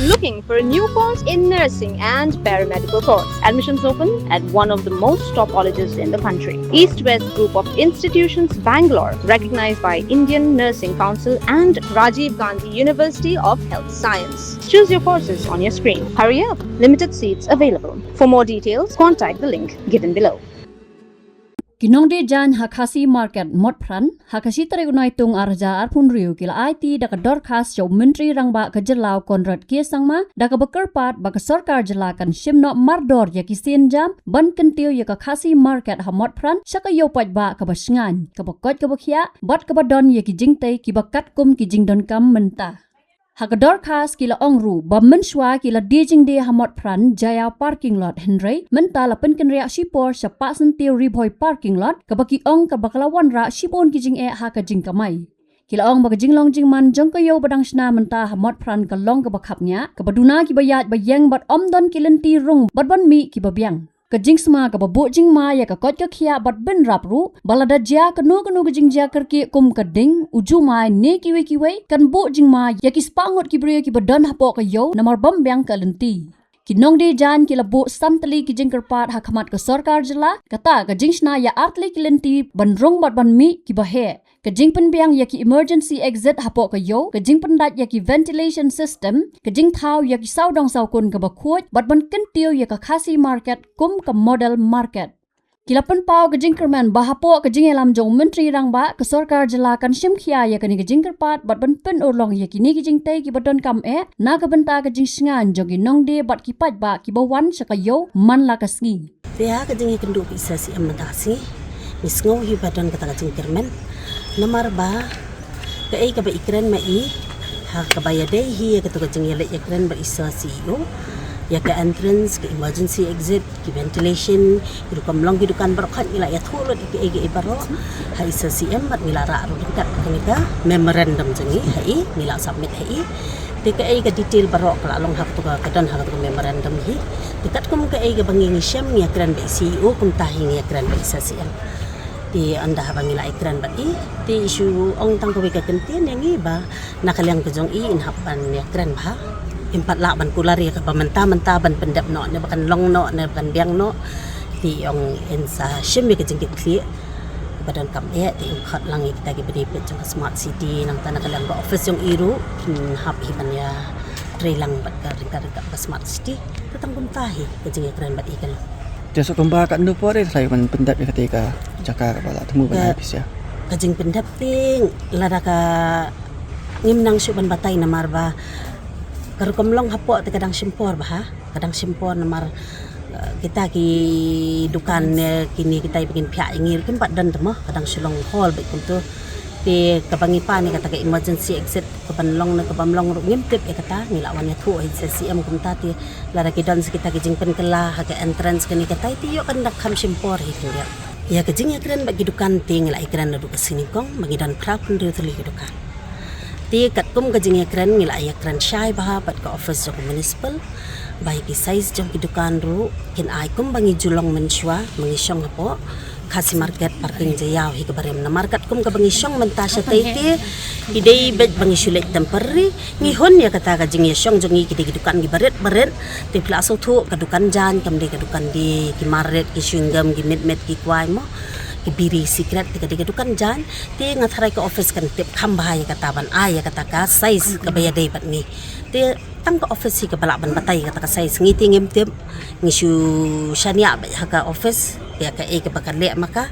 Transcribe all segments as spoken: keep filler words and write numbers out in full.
Looking for a new course in nursing and paramedical course? Admissions open at one of the most top colleges in the country. East West Group of Institutions, Bangalore, recognized by Indian Nursing Council and Rajiv Gandhi University of Health Science. Choose your courses on your screen. Hurry up, limited seats available. For more details, contact the link given below. Ki nongdie jaiñ ha Khasi Market Motphran, ha ka shi tarik u Naitung ar hajar arphew hynriew ki la aiti da ka dorkhas sha u Myntri Rangbah ka jylla u Conrad K Sangma, da kaba kyrpad ba ka sorkar jylla kan shim noh mardor ïa ki sienjam ban kyntiew ïa ka Khasi Market ha Motphran sha ka ïew paidbah kaba shngaiñ, kaba koit kaba khiah, bad kaba don ïa ki jingtei kiba katkum ki jingdonkam mynta. Ha ka dorkhas ki la ong ruh ba mynshuwa ki la die jingdie ha Motphran, Jaiaw parking lot, hynrei mynta la pynkynriah shipor sha Pahsyntiew Ri Bhoi parking lot, kaba ki ong kaba ka la wanrah shibun ki jingeh ha ka jingkamai. Ki la ong ba ka jinglong jingman jong ka ïew ba dang shna mynta ha Motphran ka long kaba khapngiah, kaba duna kiba ïaid ba ïeng bad ym don ki lynti rung bad ban mih kiba biang. Ka jingsma kaba buh jingma ïa ka koit ka khiah bad bynrap ruh, ba lada jia kano kano ka jingjia kyrkieh kum ka ding, u jumai ne kiwei kiwei, kan buh jingma ïa ki spah ngut ki briew kiba don hapoh ka ïew namar bym biang ka lynti. Ki nongdie jaiñ ki la buh san tylli ki jingkyrpad ha khmat ka sorkar jylla, kata ka jingshna ïa ar tylli ki lynti ban rung bad ban mih kiba heh, ka jingpynbiang ïa ki emergency exit hapoh ka ïew, ka jingpyndait ïa ki ventilation system, ka jingthaw ïa ki sawdong sawkun kaba khuid, bad ban kyntiew ïa ka Khasi Market kum ka model market. Ki la pynpaw ka jingkyrmen ba hapoh ka jingïalam jong u Myntri Rangbah, ka sorkar jylla kan shim khia ïa kane ka jingkyrpad bad ban pynurlong ïa kine ki jingtei kiba donkam eh na ka bynta ka jingshngaiñ jong ki nongdie bad ki paidbah kiba wan sha ka ïew man la ka sngi. Te ha ka jingïakynduh bad i Sir C M mynta ka sngi, ngi sngew hi ba don kata ka jingkyrmen. Namar ba kaei kaba i kren ma i, ha kaba ïadei hi ïa kato ka jingïaleh ïakren bad i Sir C E O ïa ka entrance, ka emergency exit, ki ventilation, ki rukom long ki dukan baroh, khat ngi la ïathuh lut ïa kaei kaei baroh ha i Sir C M bad ngi la rah ruh ryngkat kane ka memorandum jong ngi ha i, ngi la submit ha i. Te kaei ka detail baroh ka la long ha kato ka, ka don ha kato ka memorandum hi. Te katkum kaei kaba ngi ngi shem, ngi ïakren bad i C E O, kumta hi ngi ïakren bad i Sir C M. Te ynda haba ngi la ïakren bad i, te i shu ong tang kawei ka kyntien ïa ngi ba na ka liang ka jong i, yn hap ban ïakren bha. Ym pat lah ban kular ïa kaba mynta mynta ban pyndep noh ne ba kan long noh ne ba kan biang noh. Te i ong yn sa shim ïa ka jingkitkhlieh ba donkam eh, te yn khot lang ïa kita ki bynriew jong ka Smart City, nangta na ka liang ka office jong i ruh yn hap hi ban ïatrei lang bad ka ryngkat ryngkat ka Smart City. Te tang kumta hi ka jingïakren bad i ka long. Te sa kumba katno por eh sa ïoh ban pyndep ïa kata ka jaka kaba la thmu ban ai pisa? Ka jingpyndep te lada ka ngim nang shuh ban batai namar ba ka rukom long hapoh te ka dang shim por bha, ka dang shim por namar, eh, kita ki dukan ne kine kita ba kin phiah ïa ngi ruh kim pat don te mo, ka dang shu long hall bad kumto. Te kaba ngi pan ïa kata ka emergency exit, kaban long ne kabym long ruh ngim tip ïa kata, ngi la wan ïathuh ha i Sir C M kumta. Te lada ki don sa kita ki jingpynkylla ha ka entrance kane katai, te ïoh kan da kham shim por hi khyndiat. Ïa ka jingïakren bad ki dukan te ngi la ïakren naduh ka sngi nyngkong ba ngi don phra phew hynriew tylli ki dukan. Te katkum ka jingïakren ngi la ïakren shai bha bad ka office jong ka municipal ba ïa ki size jong ki dukan ruh kin ai kumba ngi ju long mynshuwa ba ngi shong hapoh Khasi Market parking Jaiaw hi kaba rim, namar katkum kaba ngi shong mynta shatei te ki dei beit ba ngi shu leit temporary. Ngi hun ïa kata ka jingïashong jong ngi, ki dei ki dukan kiba rit ba rit. Te phi la sngewthuh ka dukan jaiñ kam dei ka dukan die, ki mar rit, ki chewing gum, ki mitmit, ki kwai mo, ki biri, sikret, te ka dei ka dukan jaiñ. Te nga tharai ka office kan tip kham bha ïa kata ban ai ïa kata ka size kaba ïadei bad ngi. Te tang ka office hi kaba lah ban batai ïa kata ka size, ngi te ngim tip. Ngi shu shaniah beit ha ka office ïa kaei kaba ka leh ma ka.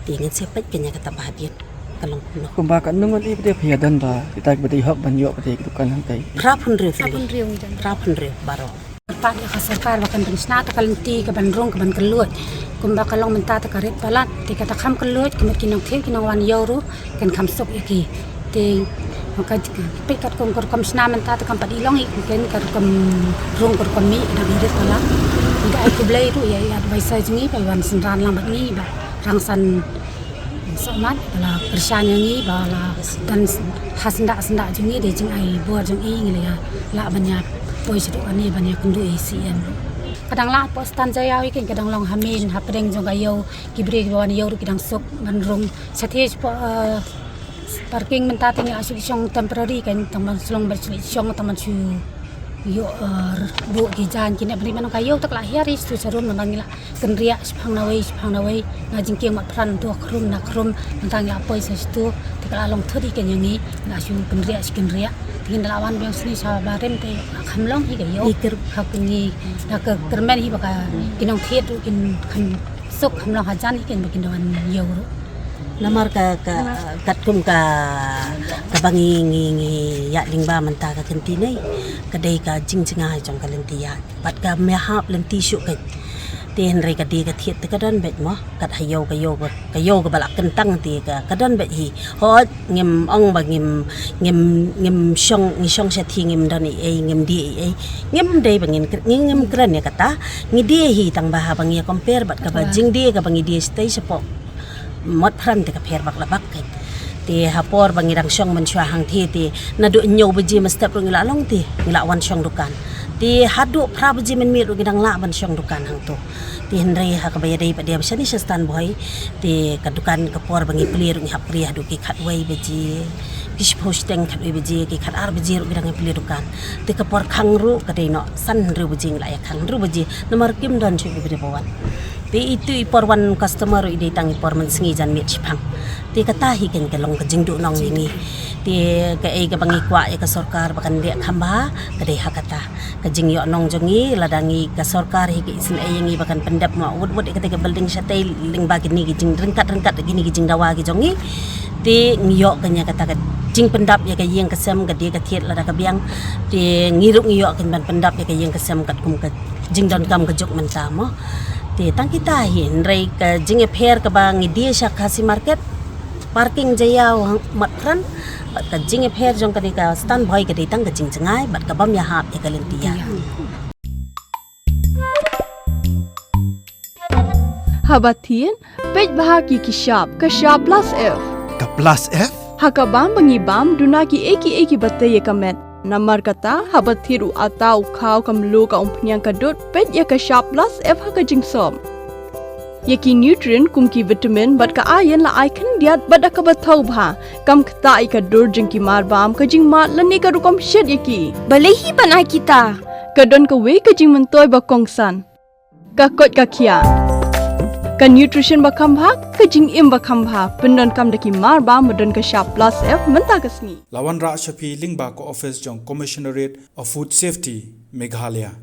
Te ngin sa peit kein ïa kata ba hadien ka long kumno. Kumba katno ngut i ba dei phi ïadon ba kita kiba dei hok ban ïoh ba dei ki dukan hangtai? Phra phew hynriew tylli. Phra phew hynriew baroh. Kyrpad ïa ka sorkar ba kan pynshna ta ka lynti kaban rung kaban kylluid. Kumba ka long mynta ta ka rit palat, te kata kham kylluid, ka mut ki nongthied ki nongwan ïew ruh kan kham suk ïa ki. Te ka peit katkum ka rukom shna mynta te kam pat i long i, kein ka rukom rung ka rukom mih dang i rit palat. Ngi da ai khublei ruh ïa i adviser jong ngi ba i wan synran lang bad ngi ba rangsan sohmat, ba la kyrshan ïa ngi, ba la don ha syndah syndah jong ngi, dei jingai bor jong i, ngi la ïa lah ban ïa poi shaduh kane ban ïa kynduh ïa i C M. Ka dang lah hapoh stand Jaiaw i, kein ka dang long ha main hapdeng jong ka ïew, ki briew kiba wan ïew ruh ki dang suk ban rung. Shatei shapoh, eh, parking mynta te ngi la shu shong temporary, kein tang ban shlong ban shu shong tang ban shu Ïoh, eh, buh ki jaiñ ki ne bri man ka ïoh tak la hiar ïa stu sharum namar ngi la kynriah shipang nawei shipang nawei. Nga jingkieng mat pran tu khrum na khrum nang tang la poi sa stu. Te ka la long thut ïa ka ngi la shu kynriah shi kynriah. Te ngin la wan biang sini sa barim te la kham long hi ka ïoh. Ïa kyrpad ha ka ngi na ka kyrmen hi ba ka ki nongthied ruh kin kham suk kham long hajan hi kin ba kin da wan ïoh ruh. Namar ka, ka, katkum ka, kaba ngi, ngi, ngi ïaid lyngba mynta ka kynti nei. Ka dei ka jingjngai jong ka lynti ïaid. Bad ka mihap lynti shuh ka. Te hynrei ka dei ka thied te ka don beit mo. Kat ha ïew ka ïew ka, ka ïew kaba la kyntang te ka, ka don beit hi. Hooid ngim ong ba ngim, ngim, ngim shong, ngi shong shathie ngim don ei ei, ngim die ei ei. Ngim dei ba ngin kr-, ngi ngim kren ïa kata. Ngi die hi tang ba haba ngi compare bad kaba jingdie kaba ngi die shatei shapoh. Mat pran te ka pher bak la bak kai. Te ha por ba ngi dang shong mynshuwa hangthie te naduh hynñiew baje mynstep ruh ngi la long te ngi la wan shong dukan. Te haduh phra baje mynmiet ruh ngi dang lah ban shong dukan hangto. Te hynrei ha kaba ïadei pat de ba shane sha Stanbhoi te ka dukan ka por ba ngi plie ruh ngi hap plie haduh ki khatwei baje. Ki shiphew shiteng khatwei baje, ki khatar baje ruh ngi dang ïa plie dukan. Te ka por khang ruh ka dei noh san hynriew baje ngi la ïa khang hynriew baje. Namar kim don shuh ki briew ba wan. Te itu i por wan customer ruh i dei tang i por mynsngi janmiet shipang. Te kata hi kan ka long ka jingduhnong ïa ngi. Te kaei kaba ngi kwah ïa ka sorkar ba kan leh kham bha ka dei ha kata. Ka jingïohnong jong ngi lada ngi ka sorkar hi ka isynei ïa ngi ba kan pyndep ma wut wut ïa kata ka building shatei lyngba kine ki jingryngkat ryngkat kine ki jingdawa ki jong ngi. Te ngi ïoh kan ïa kata ka jingpyndap ïa ka ïing ka sem ka die ka thied lada ka biang. Te ngi ruh ngi ïoh kan ban pyndap ïa ka ïing ka sem katkum ka jingdonkam ka juk mynta mo. Te tang kita hi hynrei ka jingïapher kaba ngi die sha Khasi Market. Parking jaïaw hang mat pran bad ka jingïapher jong kane ka Stanbhoi ka dei tang ka jingjngai bad ka bam ïahap ïa ka lynti ïa. Haba thied peit bha ki ki shap ka shap plus F. Ka plus F? Ha ka bam ba ngi bam duna ki ei ki ei ki ba tei ïa ka met. Namar kata haba thied u ata u khaw ka mluh ka umphniang ka dud peit ïa ka shap plus F ha ka jingsop. Ïa ki nutrient kum ki vitamin bad ka iron la ai khyndiat bad da kaba thaw bha. Kam ktah ïa ka dur jong ki mar bam ka jingmad lane ka rukom shet ïa ki. Balei hi ban ai kita? Ka don kawei ka jingmyntoi ba kongsan. Ka koit ka khiah. Ka nutrition ba kham bha, ka jingim ba kham bha. Pyndonkam da ki mar bam ba don ka shap plus F mynta ka sngi. La wanrah sha phi lyngba ka office jong Commissionerate of Food Safety, Meghalaya.